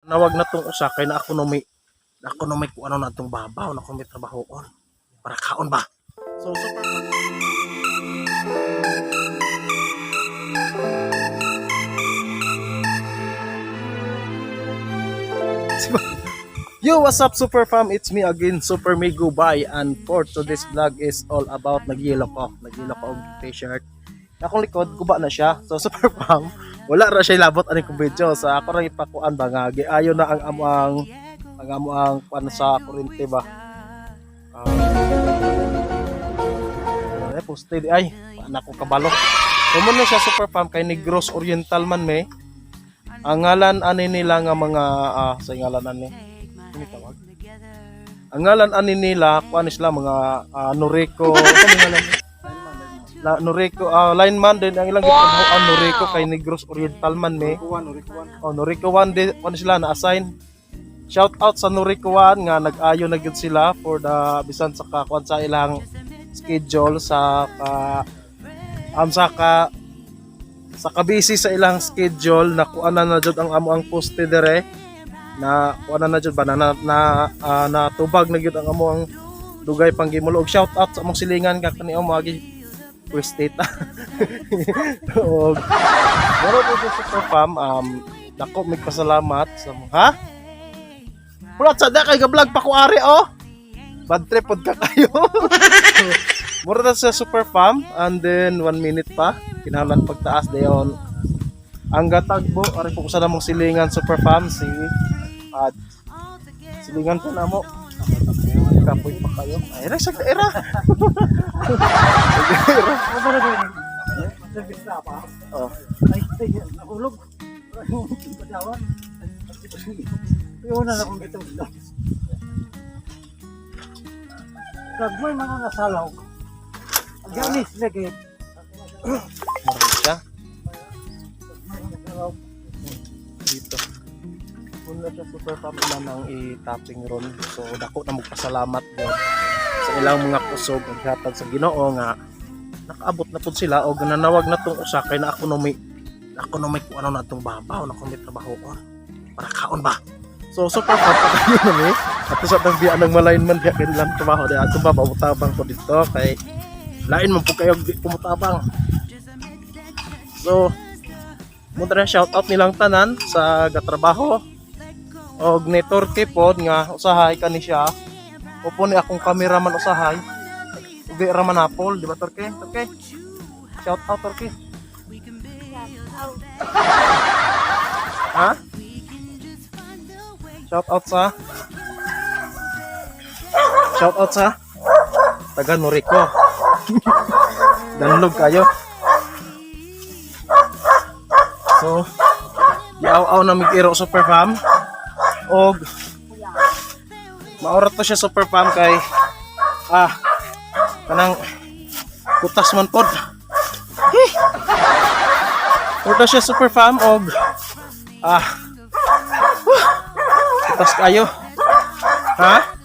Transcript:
Nawag na tong usa kay na ako no may kuano na tong babaw na ako may trabahoon para kaon ba. So super. Yo, what's up, Super Fam? It's me again, Super Migo Bay. And for today's vlog is all about nagyelo ko. Nagyelo ko og t-shirt. Akong likod, guba na siya. So, Super Fam, wala ra siya labot ani kong video. Sa ako ra ipakuan ba nga giayo na ang amo ang kuan sa kuryente ba. Poste di ay, paano ko kabalo. So, mo na siya, Super Fam, kay Negros Oriental man me. Ang ngalan ani nila nga mga sa ngalan ani. Ano tawag? Ang ngalan ani nila kuan sila mga Noreco, ano ang ngalan? Noreco, lineman din ang ilang gitrabahoan Noreco kay Negros Oriental man me. Oh, Noreco 1 din kuan sila na assign. Shout out sa Noreco 1 nga nag-ayo na gyud sila for the bisan sa kakuan sa ilang schedule sa ka sa ka sa kabisi sa ilang schedule na kuan na na jud ang amo ang poste dire na kuan na jud ba na na, na, natubag na gyud ang amo ang dugay pang gimulo. Og shout out sa among silingan ka kani mo agi pweste ta og moro po sa Super Fam, dako mig pasalamat sa ha. Wala sa da kay ga-vlog pa ko ari oh. Bad trip pod ka kayo. Mura na sa Super Fam and then 1 minute pa kinahanglan pagtaas dayon ang gatagbo ari po sa namong silingan, Super Fam, si at silingan po namo kapoy pa kayo ay ra sa era. Service na pa. Oh. Ay, ay, nahulog. Padawan. Yun na akong ito. Kag may mga nasalaw. Ang ganis lagi. Mura siya dito muna sa Super Fam ila nang i-tapping ron. So dako na magpasalamat gyud sa ilang mga kusog ug hatag sa Ginoo nga nakaabot na pud sila og nanawag na tong usa kay na ako no may kuano na tong babaw na ako may trabahoon para kaon ba. So super fam, patayo na mi ato sa tang biya ng malain man biya kay lang trabaho di atong babaw mutabang ko dito kay lain man pud kayo di ko mutabang. So mo na shout out nilang tanan sa gatrabaho og ni Turkey pod nga usahay kani siya upo ni akong cameraman usahay di ra man napol di ba, Turkey? Turkey, shout out, Turkey. Ha, shout out sa taga Norico danlog kayo. So yaw-aw na mig-iro, Super Fam, og maorat to siya, Super Fam, kay kanang kutas man pod. Hi! Mura siya, Super Fam, og wah, kutas kayo ha.